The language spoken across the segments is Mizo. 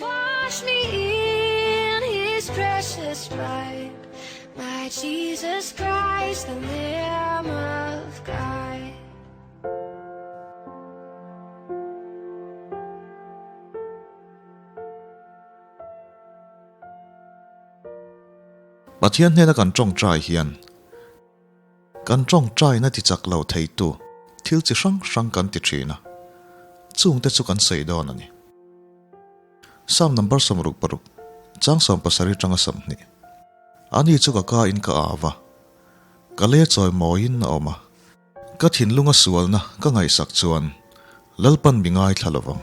Wash me in his precious blood, my Jesus Christ, the Lamb of God. Pathian hnena kan tawngtai hian kan tawngtaina tichak lo theitu thil chi hrang hrang kan ti thin a, chungte chu kan sawi dawn a ni. Psalm number 66, chang 17 atanga 20. Ani chu ka ka in ka au va, ka le chawi mawiin a awm a. Ka thinlunga sualna ka ngaihsak chuan Lalpan mi ngaithla lovang.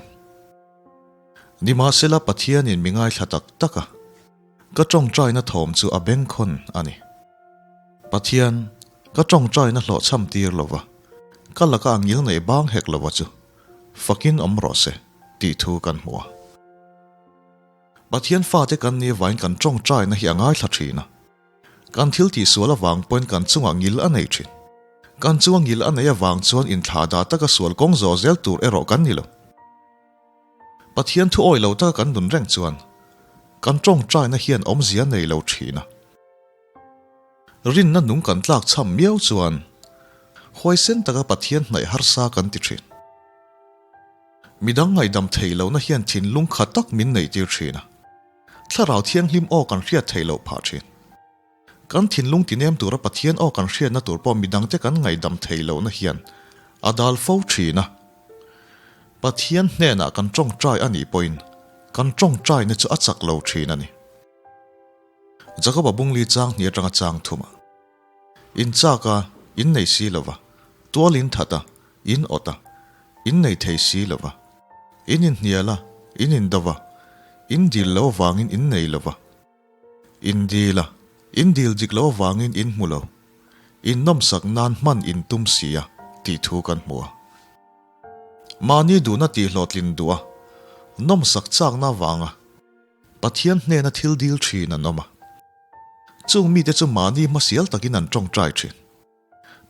Nimahsela Pathianin mi ngaithla tak tak a, ka tawngtaina thawm chu a bengkhawn a ni. Pathian, ka tawngtaina hlawhchham tir lova, ka laka a ngil nei bang hek lova chu fakin awm rawh se tih thu kan hmu a. Pathian fate kan ni vain kan tawngtaina hi a ngaithla thin a. Kan thil tihsual avang pawhin kan chungah ngil a nei thin. Kan chunga ngil a nei avang chuan inthlah dah taka sual kawng zawh zel tur erawh kan ni lo. Pathian thu awi lo taka kan nun reng chuan kan tawngtaina hian awmzia nei lo thin a. Rinna nung kan tlak chham miau chuan huaisen taka Pathian hnaih harsa kan ti thin. Midang ngaihdam thei lohna hian thinlung kha tak min neihtir thin a. Thlarau Thianghlim aw kan hriat theih loh phah thin. Kan thinlung tinem tura Pathian aw kan hriatna tur pawh midangte kan ngaihdam thei lohna hian a dal fo thin a. Pathian hnenah kan tawngtai a nih pawhin kan tawngtaina chu a chak lo thin a ni. Jakoba bungli chang hnih atanga chang thuma in chak a, in nei si lova, tual in that a, in awt a, in nei thei si lova, in inhnial a, in indo va, in dil lo avangin in nei lova, in dil a, in dil dik lo avangin in hmu lo, in nawmsak nan hman in tum si a, tih thu kan hmu a. Mahni duhna tihhlawhtlin duh a, nawmsak chakna avanga Pathian hnena thil dil thin an awm a. Chung mite chu mahni hmasial takin an tawngtai thin.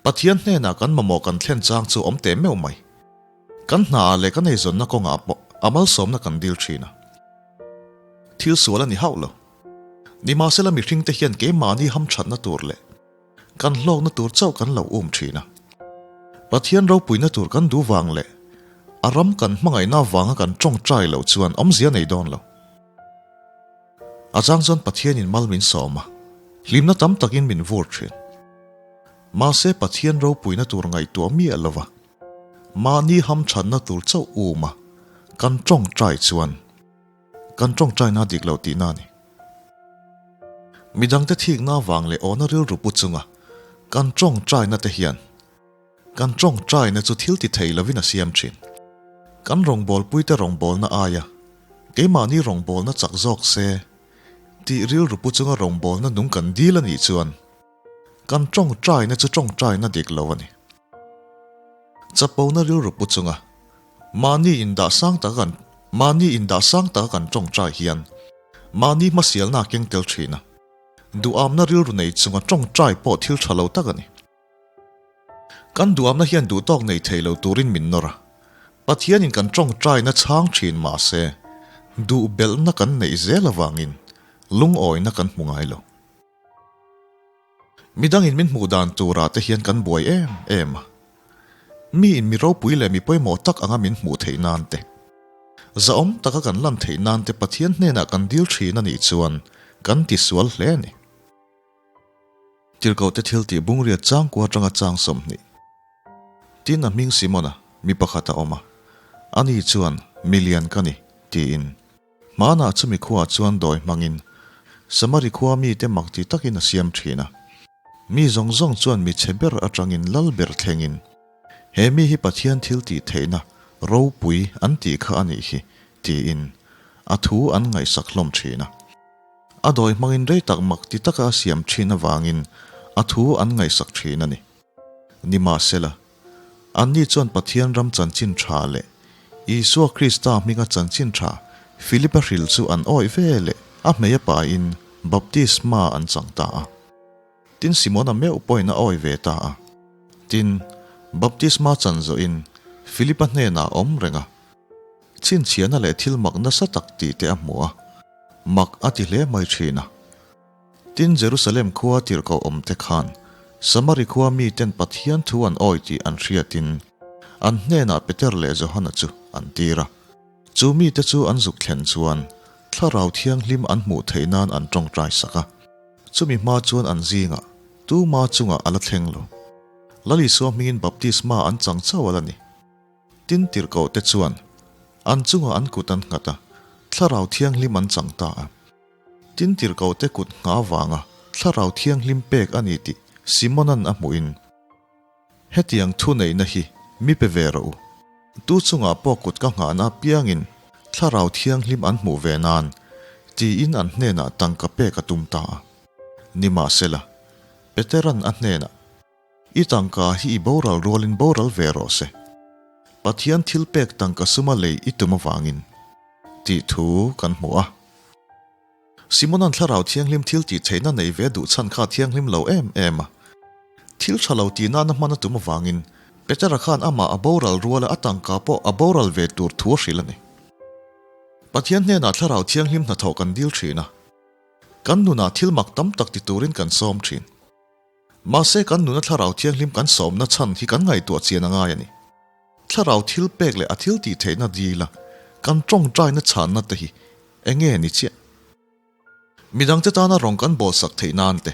Pathian hnenah kan mamawh kan thlen chang chu awm teh meuh mai. Kan hnaah leh kan eizawnna kawngah pawh a malsawmna kan dil thin a. Thil sual a ni hauh lo. Nimahsela mihringte hian keimahni hamthatna tur leh kan hlawkna tur chauh kan lo um thin a. Pathian ropuina tur kan duh vang leh a ram kan hmangaihna avanga kan tawngtai loh chuan awmzia nei dawn lo. A chang chuan Pathianin mal min sawm a, hlimna tam takin min vur thin. Mahse Pathian ropuina tur ngaihtuah miah lova, mahni hamthatna tur chauh um a, kan tawngtai chuan kan tawngtaina a dik loh tihna a ni. Midangte thikna avang leh awhna rilru pu chunga kan tawngtaina te hian kan tawngtaina chu thil ti thei lovin a siam thin. Kan rawngbawlpuite rawngbawlna aia keimahni rawngbawlna chak zawk se tih rilru pu chunga rawngbawlna nung kan dil a nih chuan kan tawngtaina chu tawngtaina dik lo a ni. Chapona rilru pu chunga mahni indah sang taka kan mahni indah sang taka kan tawngtai hian mahni hmasialna a keng tel thin a, duhamna rilru nei chunga tawngtai pawh thil tha lo tak a ni. Kan duhamna hian duhtawk nei thei lo turin min nawr a, Pathianin kan tawngtaina chhang thin mahse duh belhna kan neih zel avangin lungawina kan hmu ngai lo. Midangin min hmuh dan turah te hian kan buai em em a. Miin mi ropui leh mi pawimawh tak anga min hmuh theih nan te, zahawm taka kan lan theih nan te Pathian hnenah kan dil thin a nih chuan kan tisual hle a ni. Tirhkohte thil tih bungriat changkua atanga chang 20. Tin a hming Simona mi pakhat a awm a, ani chuan milian ka ni tiin. Hmanah chumi khuaah chuan dawi hmangin Samari khua mite mak ti takin a siam thin a. Mi zawng zawng chuan mi chhe ber atangin lal ber thlengin, He mi hi Pathian thil tih theihna ropui an tih kha a nih hi, tiin a thu an ngaihsak hlawm thin a. A dawi hmangin rei tak mak ti taka a siam thin avangin a thu an ngaihsak thin a ni. Nimahsela, anni chuan Pathian ram chanchin tha leh Isua Krista hminga chanchin tha Philipa hril chu an awih ve leh a hmei a pain baptisma an chang ta a. Tin Simona meuh pawhin a awih ve ta a. Tin, baptisma chan zawhin Philipa hnenah a awm reng a. Chhinchhiahna leh thil mak nasa tak tih te a hmu a, mak a ti hle mai thin a. Tin, Jerusalem khua tirhkoh awm te khan Samari khua miten Pathian thu an awi tih an hriatin an hnenah Peter leh Johana chu an tir a. Chu mite chu an zuk thlen chuan Thlarau Thianghlim an hmuh theih nan an tawngtai sak a. Chumi hma chuan an zingah tuma chungah a la thleng lo. Lal Isua hmingin baptisma an chang chauh a la ni. Tin tirhkoh te chuan an chungah an kut an nghat a, Thlarau Thianghlim an chang ta a. Tin tirhkoh te kut ngha vanga Thlarau Thianghlim pek a ni tih Simona'n a hmuhin, Hetiang thu neihna hi mi pe ve rawh u. Tu chungah pawh kut ka nghahna apiangin Thlarau Thianghlim an hmuh ve nan, tiin an hnenah tangka pek a tum ta a. Nimahsela, Petera'n a hnenah, I tangka hi i boral rualin boral ve rawh se. Pathian thil pek tangka suma lei i tum avangin, tih thu kan hmu a. Simona'n Thlarau Thianghlim thil tih theihna nei ve duh chhan kha thianghlim lo em em a. Thil tha lo tih nana hman a tum avangin Petera khan amah a boral ruala a tangka pawh a boral ve tur thu a hrilh a ni. Pathian hnenah Thlarau Thianghlim hnathawh kan dil thin a. Kan nunah thil mak tam tak ti turin kan sawm thin. Mahse kan nuna Thlarau Thianghlim kan sawmna chhan hi kan ngaihtuah chian a ngai a ni. Thlarau thil pek leh a thil tih theihna dila kan tawngtaina chhanna te hi eng nge ni chiah? Midangte tana rawng kan bawlsak theih nan te,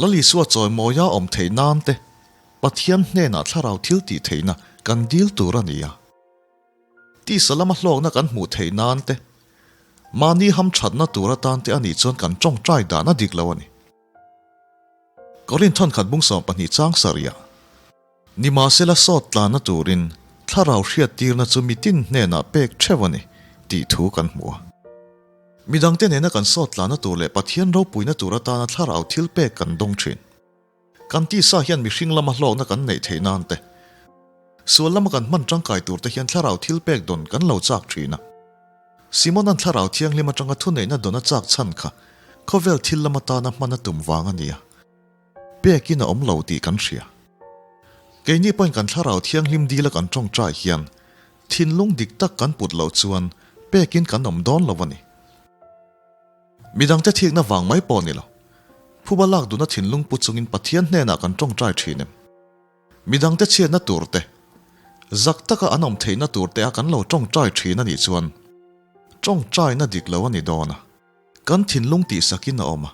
Lal Isua chawimawia awm theih nan te Pathian hnenah thlarau thil tih theihna kan dil tur a ni a. Tisa lama hlawkna kan hmuh theih nan te, mahni hamthatna tur atan te a nih chuan kan tawngtai dan a dik lo a ni. Korinth thawnkhat bung 12 chang sarih ah Nimahsela sawt tlanna turin thlarau hriattirna chu mitin hnenah pek theuh a ni tih thu kan hmu a. Midangte nena kan sawt tlanna tur leh Pathian ropuina tur atana thlarau thil pek kan dawng thin. Kan tisa hian mihring lama hlawkna kan neih theih nan te, sual lama kan hman tangkai tur te hian thlarau thil pek dawn kan lo chak thin a. Simona'n thlarau thianghlim atanga thuneihna dawn a chak chhan kha khawvel thil lama tana hman a tum vang a ni a. Pekin a awm lo tih kan hria. Keini pawhin kan thlarau thianghlim dila kan tawngtai hian thinlung dik tak kan put loh chuan pekin kan awm dawn lo a ni. Midangte thikna vang mai pawh ni lo. Phuba lak duna thinlung pu chungin Pathian hnenah kan tawngtai thin em? Midangte chhiatna tur te, zak taka an awm theihna tur te a kan lo tawngtai thin a nih chuan tawngtaina dik lo a ni dawn a. Kan thinlung tihsakin a awm a,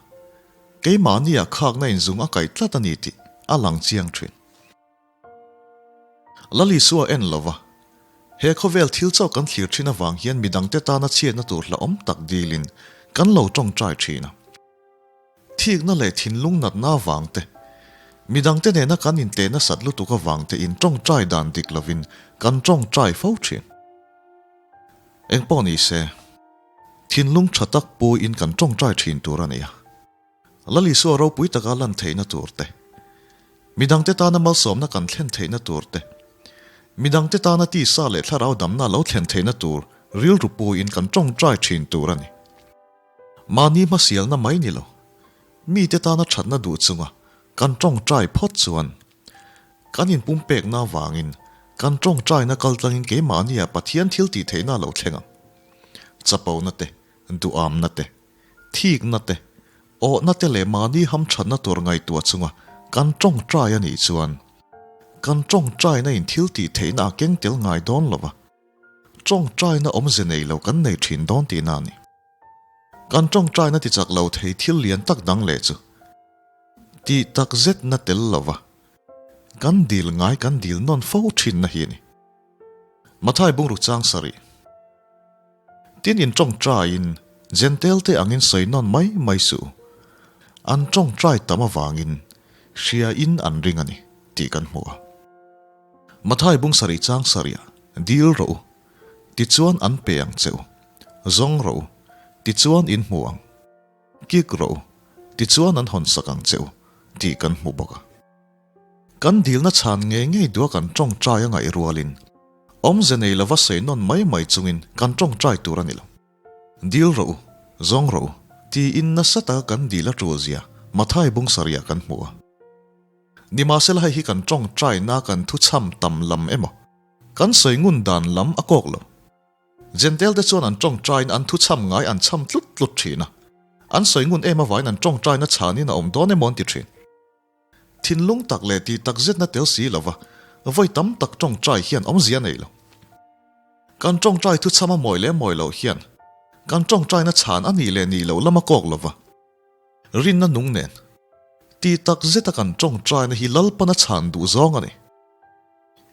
keimahnia khakna inzung a kaih tlat a ni tih a lang chiang thin. Lal Isua en lova, he khawvel thil chauh kan thlir thin avang hian midangte tana chhiatna tur hlauhawm tak dilin kan lo tawngtai thin a. Thikna leh thinlung natna avang te, midangte nena kan inteh nasat lutuk avang te in tawngtai dan dik lovin kan tawngtai fo thin. Engpawh ni se. Thinlung tha tak puiin kan tawngtai thin tur a ni a. Lal Isua ropui taka lan theihna tur te, midangte tana malsawmna kan thlen theihna tur te, midangte tana tisa leh thlarau damna lo thlen theihna tur rilru puiin kan tawngtai thin tur a ni. Mahni hmasialna mai ni lo, mite tana thatna duh chunga kan tawngtai phawt chuan kan inpumpekna avangin kan tawngtaina kaltlangin keimahnia Pathian thil tih theihna a lo thleng ang. Chapona te, duhamna te, thikna te, awhna te leh mahni hamthatna tur ngaihtuah chunga kan tawngtai a nih chuan kan tawngtaina in thil tih theihna a keng tel ngai dawn lo va, tawngtaina awmze nei lo kan nei thin dawn tihna a ni. Kan tawngtaina ti chak lo thei thil lian tak dang leh chu tih tak zetna tel lo va kan dil ngai kan dil nawn fo thinna hi a ni. Mathai bungruk chang sarih. Tin in tawngtaiin Jentail te angin sawi nawn mai mai suh. An tawngtai tam avangin hria in an ring a ni tih kan hmu a. Mathai bung sarih chang sarih ah dil rawh u, tichuan an pe ang che u, zawng rawh u, tichuan in hmu ang, kik rawh u, tichuan an hawn sak ang che u tih kan hmu bawk a. Kan dilna chhan ngei ngei duha kan tawngtai a ngaih rualin awmze nei lova sawi nawn mai mai chungin kan tawngtai tur a ni lo. Dil rawh u, zawng rawh u, tiin nasa taka kan dil a tul zia Mathai bung sarihah kan hmu a. Nimahsela hei hi kan tawngtaina kan thuchham tam lam emaw, kan sawi ngun dan lam a kawk lo. Jentail te chuan an tawngtaiin an thu chham ngai an chham tlut tlut thin a. An sawi ngun em avangin an tawngtaina chhanin a awm dawn emaw an ti thin. Thinlung tak leh tih tak zetna tel si lova vawi tam tak tawngtai hian awmzia nei lo. Kan tawngtai thu chham a mawi leh mawi loh hian kan tawngtaina chhan a nih leh nih loh lama kawk lova rinna nung nen tih tak zeta kan tawngtaina hi Lalpana chhan duh zawng a ni.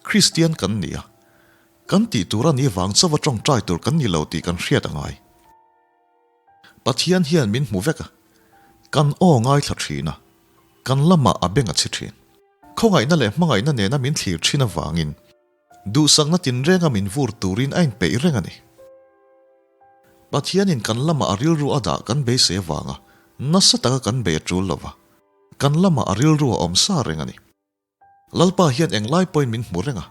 Kristian kan ni a, kan tih tur a nih vang chauha tawngtai tur kan ni lo tih kan hriat a ngai. Pathian hian min hmu vek a, kan aw ngaithla thin a, kan lamah a beng a chhi thin. Khawngaihna leh hmangaihna nena min thlir thin avangin duhsakna tinrenga min vur turin a inpeih reng a ni. Pathianin kan lamah a rilru a dah kan beisei avanga nasa taka kan bei a tul lova, kan lamah a rilru a awm sa reng a ni. Lalpa hian englai pawhin min hmu reng a,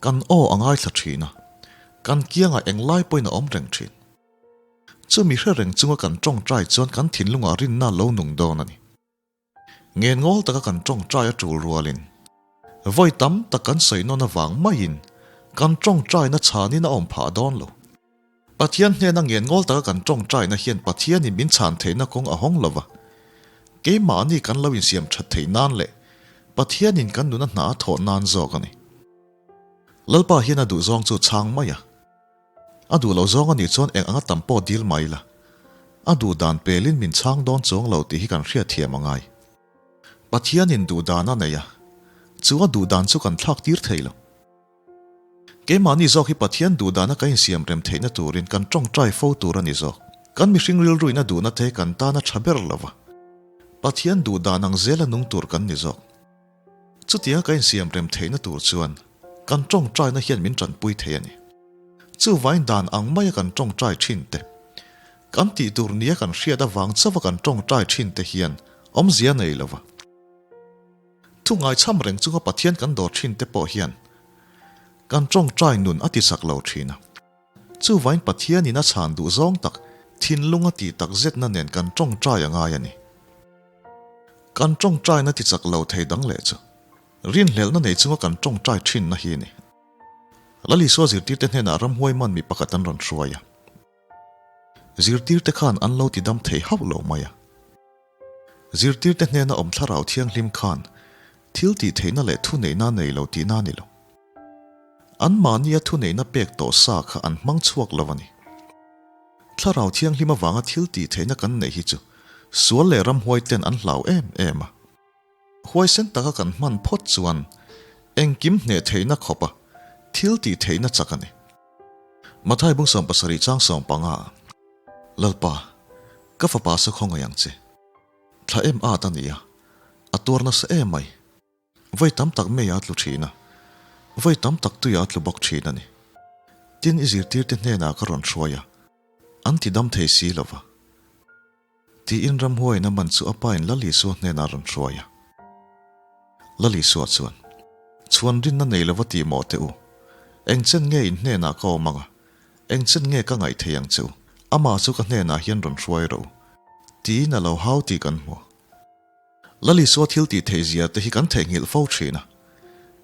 kan aw a ngaithla thin a, kan kiangah englai pawhin a awm reng thin. Chumi hre reng chunga kan tawngtai chuan kan thinlungah rinna lo nung dawn a ni. Ngen ngawl taka kan tawngtai a tul rualin, vawi tam tak kan sawi nawn avang maiin kan tawngtaina chhanin a awm phah dawn lo. Pathian hnena ngen ngawl taka kan tawngtaina hian Pathianin min chhan theihna kawng a hawng lova, keimahni kan lo insiam that theih nan leh Pathianin kan nuna hna a thawh nan zawk a ni. Lalpa hian a duh zawng chu chhang mai a, a duh loh zawng a nih chuan eng anga tam pawh dil mai la, a duh dan pelin min chhang dawn chuang lo tih hi kan hriatthiam a ngai. Pathianin duh dan a nei a, chu a duh dan chu kan thlak tir thei lo. Keimahni zawk hi Pathian duhdana kan insiam rem theihna turin kan tawngtai fo tur a ni zawk. Kan mihring rilruin a duhna te kan tan a tha ber lo va, Pathian duhdan ang zela nung tur kan ni zawk. Chutianga kan insiam rem theihna tur chuan kan tawngtaina hian min tanpui thei a ni. Chuvain dan ang maia kan tawngtai thin te, kan tih tur nia kan hriat avang chauha kan tawngtai thin te hian awmzia nei lo va. Thu ngaichham reng chunga Pathian kan dawr thin te pawh hian kan tawngtai nun a tichak lo thin a. Chuvain Pathianin a chhan duh zawng tak thinlung a tih tak zetna nen kan tawngtai a ngai a ni. Kan tawngtaina tichak lo thei dang leh chu rinhlelhna nei chunga kan tawngtai thinna hi a ni. Lal Isua zirtirte hnenah ramhuai man mi pakhat an rawn hruai a. Zirtirte khan an lo tidam thei hauh lo mai a. Zirtirte hnena awm thlarau thianghlim khan thil tih theihna leh thuneihna nei lo tihna a ni lo. Anmahnia thuneihna pek tawh sa kha an hmang chhuak lo a ni. Thlarau thianghlim avanga thil tih theihna kan neih hi chu sual leh ramhuai ten an hlau em em a. Huaisen taka kan hman phawt chuan engkim hneh theihna khawpa thil tih theihna chak a ni. Mathai bung 70 chang 15 Lalpa, ka fapa sa khawngaih ang che. Thla em at a ni a, a tuar nasa em mai. Vawi tam tak mei a tlu thin a, vawi tam tak tui a tlu bawk thin a ni. Tin i zirtirte hnenah ka rawn hruai a, an ti dam thei si lo va. Tiin ramhuaiin a man chu a pa in Lal Isua hnenah a rawn hruai a. Lal Isua chuan, Chhuan rinna nei lova tih mawh teh u. Engchen nge in hnenah ka awm ang a, engchen nge ka ngaih thei ang che u? Amah chu ka hnenah hian rawn hruai rawh u. Tiin a lo hau tih kan hmu. Lal Isua thil tih theih zia te hi kan theihnghilh fo thin a.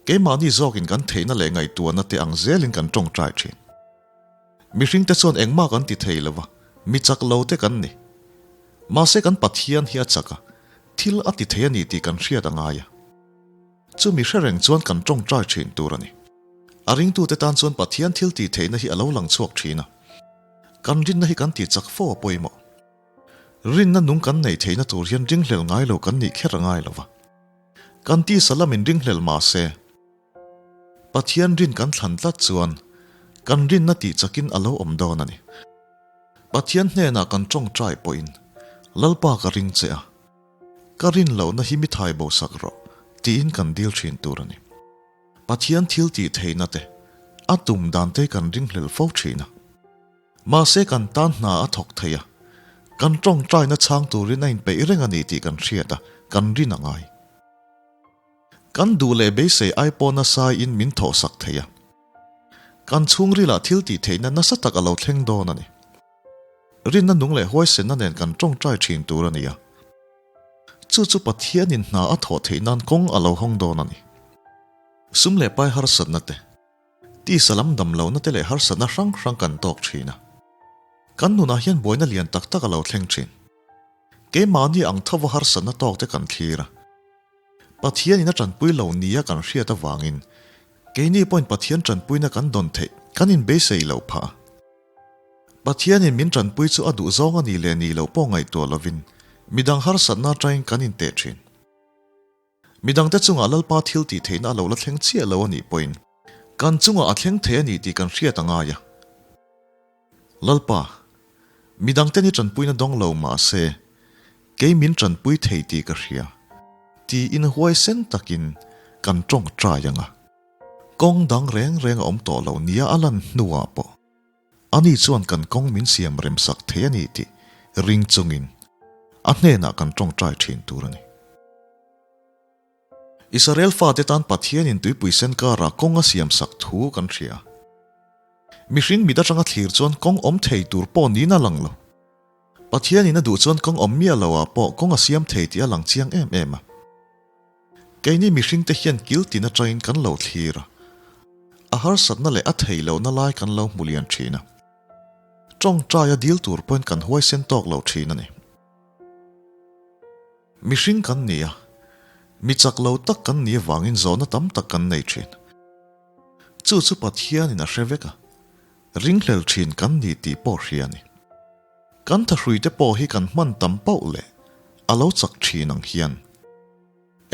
Keimahni zawkin kan theihna leh ngaihtuahna te ang zelin kan tawngtai thin. Mihringte chuan engmah kan ti thei lo va, mi chak lo te kan ni. Mahse kan Pathian hi a chak a, thil a ti thei a ni tih kan hriat a ngai a. Chumi hre reng chuan kan tawngtai thin tur a ni. A ringtute tan chuan Pathian thil tih theihna hi a lo lang chhuak thin a. Kan rinna hi kan ti chak fo a pawimawh. Rinna nung kan neih theihna tur hian ringhlel ngai lo kan nih kher a ngai lo va. Kan tisa lamin ringhlel mah se, Pathian rin kan thlan tlat chuan kan rinna tih chakin a lo awm dawn a ni. Pathian hnenah kan tawngtai pawhin, Lalpa ka ring che a, ka rin lohna hi mi thai bo sak rawh, tiin kan dil thin tur a ni. Pathian thil tih theihna te, a tum dan te kan ringhlel fo thin a. Mahse kan tan hna a thawk thei a, kan tawngtaina chhang turin a inpeih reng a ni tih kan hriat a, kan rin a ngai. Kan duh leh beisei ai pawh nasa in min thawhsak thei a. Kan chhungrilah thil tih theihna nasa tak a lo thleng dawn a ni. Rinna nung leh huaisenna nen kan tawngtai thin tur a ni a. Chu chu Pathianin hna a thawh theih nan kawng a lo hawng dawn a ni. Sum leh pai harsatna te. Tisa lam dam lohna te leh harsatna hrang hrang kan tawk thin a. Kan nunah hian buaina lian tak tak a lo thleng thin. Keimahni ang thova harsatna tawk te kan thlir a. Pathianin a tanpui lo nia kan hriat avangin keini pawhin Pathian tanpuina kan dawn theih kan inbeisei loh phah a. Pathianin min tanpui chu a duh zawng a nih leh nih loh pawh ngaihtuah lovin midang harsatna atangin kan inteh thin. Midangte chungah Lalpa thil tih theihna a lo la thleng chiah lo a nih pawhin kan chungah a thleng thei a ni tih kan hriat a ngai a. Lalpa, midangte ni tanpuina dawng lo mah se, kei min tanpui thei tih ka hria, tiin huaisen takin kan tawngtai ang a. Kawng dang reng reng a awm tawh lo nia a lan hnuah pawh ani chuan kan kawng min siam rem sak thei a ni tih ring chungin a hnenah kan tawngtai thin tur a ni. Israel fate tan Pathianin tuipui sen karah kawng a siam sak thu kan hria. Mihring mit atanga thlir chuan kawng awm thei tur pawh niin a lang lo. Pathianin a duh chuan kawng awm miah lo ah pawh kawng a siam thei tih a lang chiang em em a. Keini mihringte hian kil tin atangin kan lo thlir a, a harsatna leh a thei lohna lai kan lo hmu lian thin a. Tawngtaia dil tur pawhin kan huaisen tawk lo thin a ni. Mihring kan ni a, mi chak lo tak kan nih avangin zawhna tam tak kan nei thin. Chu chu Pathianin a hre vek a, ringhlel thin kan ni tih pawh hria a ni. Kan thahruite pawh hi kan hman tam pauh leh a lo chak thin ang hian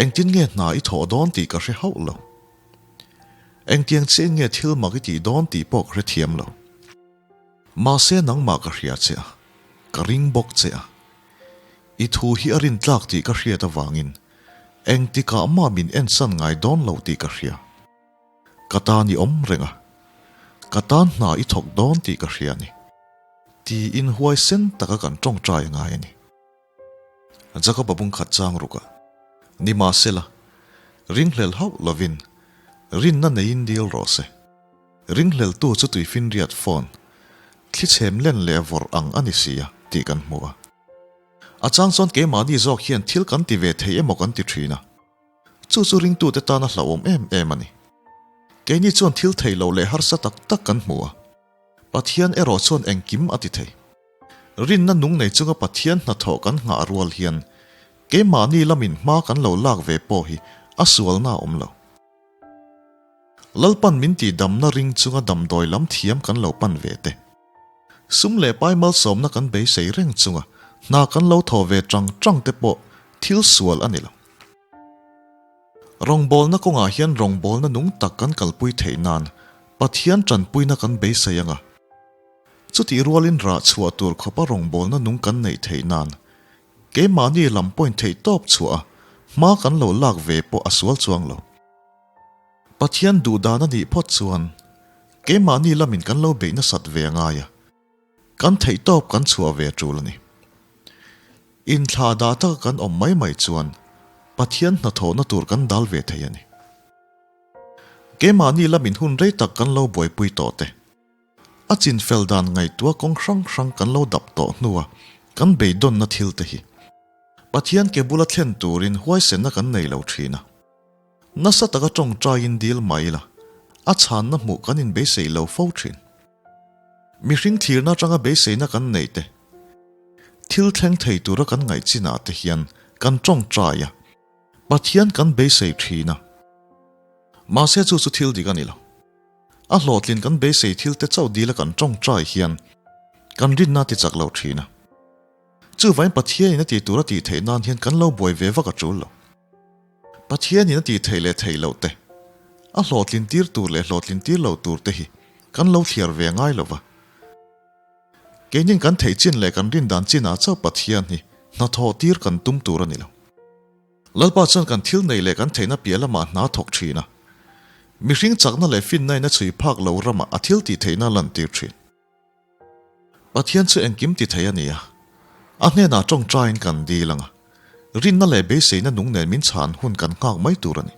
engtin nge hna i thawh dawn tih ka hre hauh lo. Engtiang chiah in nge thil mak i tih dawn tih pawh ka hre thiam lo. Mahse nangmah ka hria che a, ka ring bawk che a. I thu hi a rintlak tih ka hriat avangin engtikah mah min ensan ngai dawn lo tih ka hria. Ka tan i awm reng a, ka tan hna i thawk dawn tih ka hria a ni. Tiin huaisen taka kan tawngtai a ngai a ni. Jakob-a bungkhat chang ruk a, Nimahsela, ringhlel hauh lovin rinna neiin dil rawh se. Ringhleltu chu tuifinriat phone, thlichhem len leh vawrh ang a ni si a, tih kan hmu a. A chang chuan keimahni zawk hian thil kan ti ve thei emaw kan ti thin a. Chu chu ringtute tana hlauhawm em em a ni. Keini chuan thil thei lo leh harsa tak tak kan hmu a. Pathian erawh chuan engkim a ti thei. Rinna nung nei chunga Pathian hnathawh kan nghah rual hian keimahni lamin hma kan lo lak ve pawh hi a sualna a awm lo. Lalpan min tih damna ring chunga damdawi lam thiam kan lo pan ve te. Sum leh pai malsawmna kan beisei reng chunga hna kan lo thaw ve tang tang te pawh thil sual a ni lo. Rawngbawlna kawngah hian rawngbawlna nung tak kan kalpui theih nan Pathian tanpuina kan beisei anga. Chutih rualin rah chhuah tur khawpa rawngbawlna nung kan neih theih nan keimahni lam point theih tawp chhuah a hma kan lo lak ve pawh a sual chuang lo. Pathian duh dan a nih phawt chuan keimahni lamin kan lo beih nasat ve a ngai a, kan theihtawp kan chhuah ve a tul a ni. Inthlah dah taka kan awm mai mai chuan Pathian hnathawhna tur kan dal ve thei a ni. Keimahni lamin hun rei tak kan lo buaipui tawh te, a chinfel dan ngaihtuah kawng hrang hrang kan lo dap tawh hnua kan beidawnna thil te hi Pathian ke bula thlen turin huaisenna kan nei lo thin a. Nasa taka tawngtaiin dil mai la, a chhanna hmuh kan inbeisei lo fo thin. Mihring thirna atanga beiseina kan neih te, thil thleng thei tura kan ngaih chinah te hian kan tawngtai a, Pathian kan beisei thin a. Mahse chu chu thil dik a ni lo. A hlawhtlin kan beisei thil te chauh dila kan tawngtai hian kan rinna a tichak lo thin a. Chuvain Pathianin a tih tur a tih theih nan hian kan lo buai ve vak a tul lo. Pathianin a tih theih leh theih loh te, a hlawhtlin tir tur leh hlawhtlin tir lo tur te hi kan lo thliar ve ngai lo va. Keinin kan theih chin leh kan rin dan chinah chauh Pathian hi hnathawh tir kan tum tur a ni lo. Lalpa chuan kan thil nei leh kan theihna piah lamah hna thawk thin a. Mihring chakna leh finna in a chhui phak lo ramah a thil tih theihna a lantir thin. Pathian chu engkim ti thei a ni a, a hnenah tawngtaiin kan dil ang a, rinna leh beiseina nung nen min chhan hun kan nghak mai tur a ni.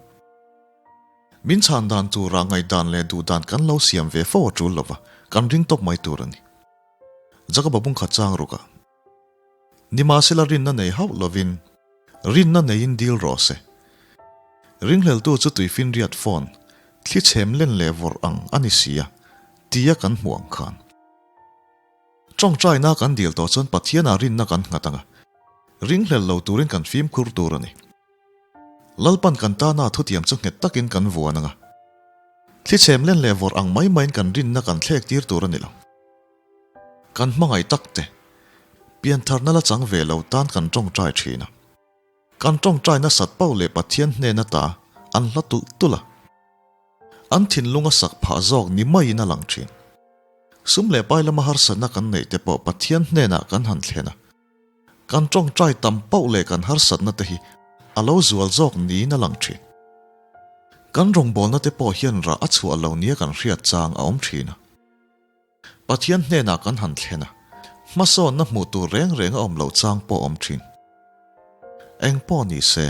Min chhan dan turah ngaihdan leh duhdan kan lo siam ve fo a tul lova, kan ring tawp mai tur a ni. Jakoba bungkhat chang rukah, Nimahsela rinna nei hauh lovin, rinna neiin dil rawh se. Ringhleltu chu tuifinriat phone. Thli chhem len leh vawrh ang a ni si a, tia kan hmuh ang khan. Tawngtaina kan dil tawh chuan Pathianah rinna kan nghat ang a, ringhlel lo turin kan fimkhur tur a ni. Lalpan kan tana thutiam chu nghet takin kan vuan ang a, thli chhem len leh vawrh ang mai maiin kan rinna kan thlek tir tur a ni lo. Kan hmangaih tak te, piantharna la chang ve lo tan kan tawngtai thin a. Kan tawngtai nasat pauh leh Pathian hnen ata an hla tulh tulh a. An thinlung a sak phah zawk ni maiin a lang thin. Sum leh pai lama harsatna kan neih te pawh Pathian hnenah kan han thlen a. Kan tawngtai tam pauh leh kan harsatna te hi a lo zual zawk niin a lang thin. Kan rawngbawlna te pawh hian rah a chhuah lo nia kan hriat chang a awm thin a. Pathian hnenah kan han thlen a, hmasawnna hmuh tur reng reng a awm loh chang pawh a awm thin. Eng pawh ni se,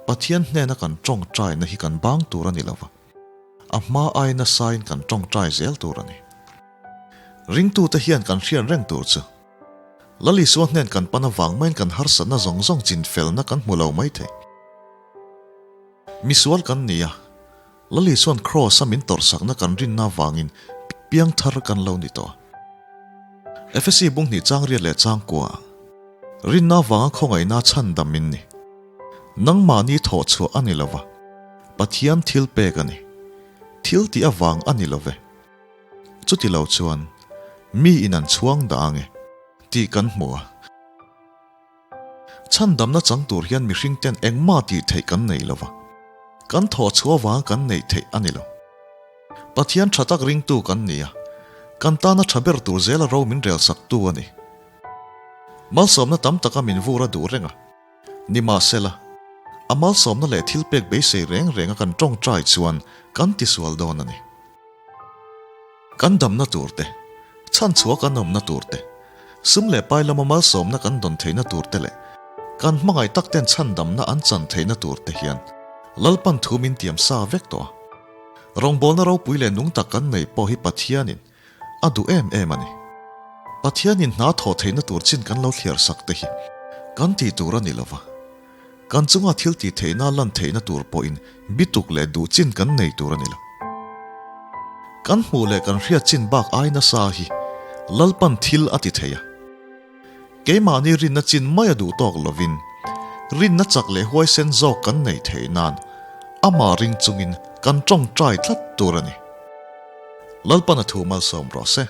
Pathian hnena kan tawngtaina hi kan bang tur a ni lo va, a hma ai nasain kan tawngtai zel tur a ni. Ringtute hian kan hriat reng tur chu, Lal Isua hnen kan pan avang maiin kan harsatna zawng zawng chinfelna kan hmu lo maithei. Misual kan ni a, Lal Isua'n Kraws-a min tawrhsakna kan rinna avangin piangthar kan lo ni tawh a. Efesi bung hnih chang riat leh chang kuaah, Rinna avanga khawngaihna chhandam min ni. Nangmahni thawh chhuah a ni lo va, Pathian thil pek a ni. Thil tih avang a ni lo ve. Chuti lo chuan, mi in an chhuang dah ang e, tih kan hmu a. Chhandamna chang tur hian mihring ten engmah tih theih kan nei lo va, kan thawh chhuah avanga kan neih theih a ni lo. Pathian tha tak ringtu kan ni a, kan tana tha ber tur zela ro min relsaktu a ni. Malsawmna tam taka min vur a duh reng a, nimahsela, a malsawmna leh thilpek beisei reng renga kan tawngtai chuan kan tisual dawn a ni. Kan damna tur te, chhanchhuah kan awmna tur te, sum leh pai lama malsawmna kan dawn theihna tur te leh kan hmangaih tak ten chhandamna an chan theihna tur te hian Lalpan thu min tiam sa vek tawh a. Rawngbawlna ropui leh nung tak kan neih pawh hi Pathianin a duh em em a ni. Pathianin hna thawh theihna tur chin kan lo thliar sak te hi kan tih tur a ni lo va. Kan chunga thil tih theihna lan theihna tur pawhin bituk leh duh chin kan nei tur a ni lo. Kan hmuh leh kan hriat chin bak ai nasa hi Lalpan thil a ti thei a. Keimahni rinna chin mai a duh tawk lovin rinna chak leh huaisen zawk kan neih theih nan amah ring chungin kan tawngtai tlat tur a ni. Lalpan a thu malsawm rawh se.